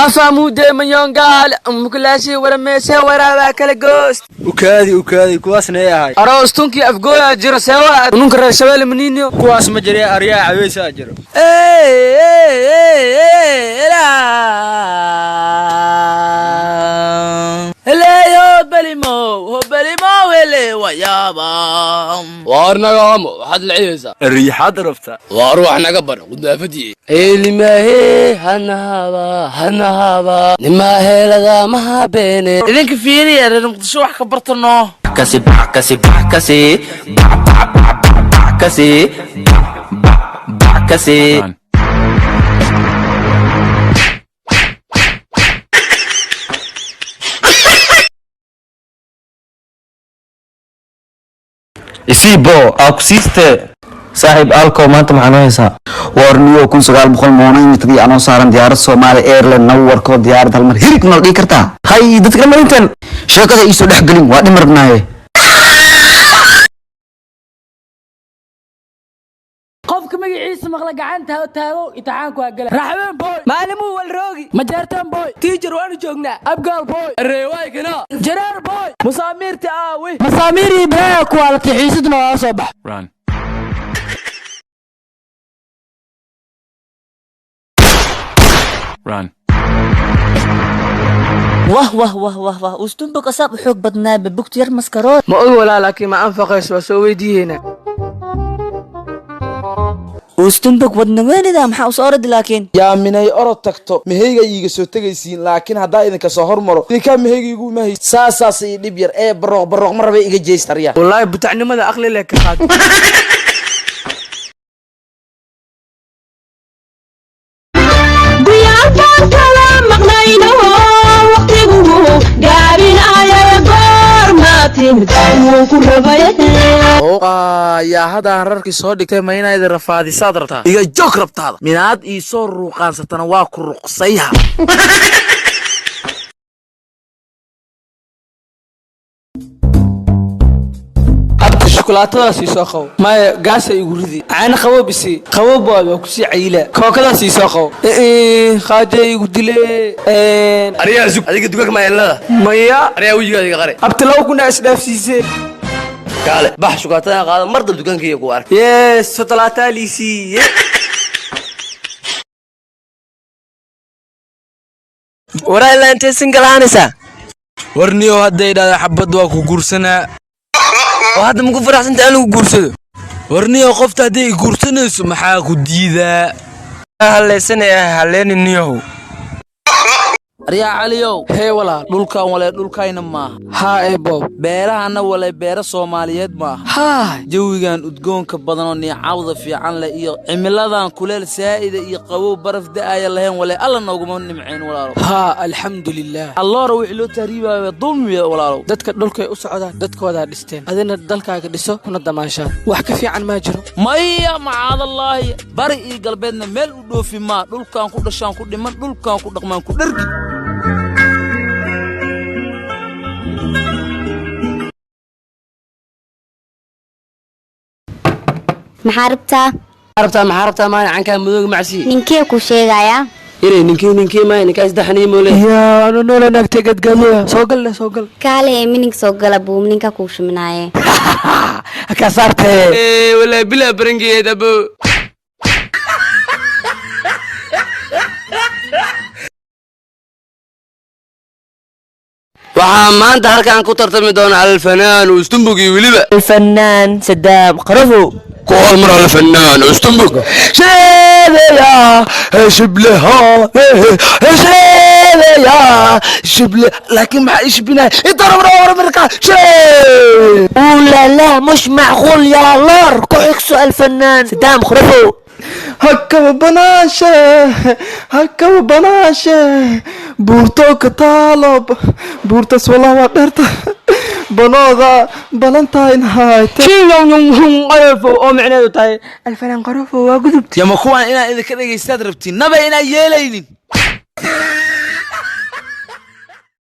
Afamude manyongaal mukulashi warameese waraabaa kala goost. Ukaadi, ukaadi, kuwaasna ay ahay. Aroos tunkii Afgooyaa jiro, seewa nunka reer Shabeelle maniinyo. Kuwaas ma jire, aryaa caweysaa jiro. Waar nagaamo, waxaad laciyaysaa? Riixaad rabta. Waar wax naga bar qudaafadii elimaahe hanahaba hanahaba nimaheelada mahabeene. Idinka fiiriya, reer Muqdisho wax ka bartano. Kasi bac kasi bac kasi bac bac bac bac bac kasi bac bac bac kasi. Isiibo aa ku siiste, saaxiib alko. Maanta maxaa noo haysaa? Warniyo 1900 moonaymitadii anoo saaran diyaarad Soomaali Airline nagu warkoo diyaarad hal mar hirig nala dhigi kartaa. Hay, dadka dhan marintan sheekada iisoo dhex gelin, waa dhim rabnaaye. Qofka magaciisa maqla gacanta ha taago, imtixaanku waa gala. Raxween boy, maalimuu walroogi, majeertan boy, teacher waanu joognaa, Abgaal boy, reewaaykana, Jareer boy, musaamiirta aawi, masaamiirii bee kuwaalata, xiisadna waa soo bax. Wah wah wah wah wah, ustunbog asaab u xoog badnaa babugta yar maskarood. Ma og walaa, laakiin ma anfaqayso, waa soo weydiiyeynaa. Ustunbog wadna weynida maxaa usoo oradi laakiin? Yaa minay orod tagto, meheyga iiga soo tegaysiin, laakiin haddaa idinka soo hormaro idinkaa meheyga igu imahay, saasaas ii dhib yar ee barooq barooq ma raba iga jeystarya. Wallaahi butacnimada aqli leh ka qaad. Yaa haddaan rarkii soo dhigtay, ma inaa idin rafaadisaad rabtaa? Iga joog rabtaada minaad ii soo ruuqaansatana waa ku ruqsayha. Abta, shukulaatadaas ii soo qabo. Maya, gaasa igu ridi. Caana qaboob isii. Qaboob waa kusii cayila. Kookadaas ii soo qabo. Qaaja igu dile. Ariyaa sug, adiga dukaanka maayelada. Maya. Ariyaa wejigaada iga qare. Abta, 2000 isdhaafsiisee. Kaale bax, shukaatadan qaada, mar dab dukaankayga ku ark. Yes, sotalaataa liisiiye. Waraa, ilaa intee singalaanaysaa? Warniyo, hadday dhahda xabad waa ku guursanaa. Oo hadda maku faraxsanta in lagu guursado? Warniyo, qofta hadday i guursanayso maxaa ku diidaa? Hallaysanaya halleeniniyow. Aryaa Caliyow. Hee walaal. Dhulkan walee dhulkayna maaha. Haa eebow. Beerahanna walee beera Soomaaliyeed maaha. Haa. Jawigan udgoonka badanoo niicawda fiican leh iyo cimiladan kuleel saa'ida iyo qabow baraf da'aya lahayn walee alla nooguma nimcayn, walaalow. Haa, alxamdulilaah. Alloora wixii loo tahriibaayo dulmiya, walaalow. Dadka dhulkay u socdaan dadkoodaa dhisteen, adina dalkaaga dhiso kuna damaanshaad, wax ka fiican maa jiro. Maya, macaadallaahi, bari iyo galbeedna meel u dhoofi maa. Dhulkaan ku dhashaan ku dhiman, dhulkaan ku dhaqmaan ku dhargi. Maxaa rabtaa? Rabtaa, maxaa rabtaa? Maana cankaa madooga macsi. Ninkee ku sheegayaa? Inay ninkii ninkii maay ninkaa saddexnii moole. Yaa anu noola naagtay gadgadoya, soo gal leh, soo gal. Kaale ee mining soo gala, buu ninka kuu shuminaaye. Ka saartee. Walaa bilaa barangeed abo. Waxaa maanta halkan ku tartami doona Alfanaan Ustumbug iyo weliba Alfanaan Sadaam Qarafow. Ku hormar, Alfanaan Ustumbug. Sheedeya shibleha sheedeya shible, laakiin maxaa ii shibinaya inta rabra horumarka shee. لا لا، مش معقول يا لور، كحكسو الفنان صدام خرفو. Hakaba banaashe, hakaba banaashe, buurto ka taalo, buurtas walaa waa dheerta, banooda balantayn hayte. Qarafo oo micneedu tahay Alfanaan Qarafo waa gudubta. Yama kuwaan inaan idinka dhegaystaad rabtiin, naba inaan yeelaynin.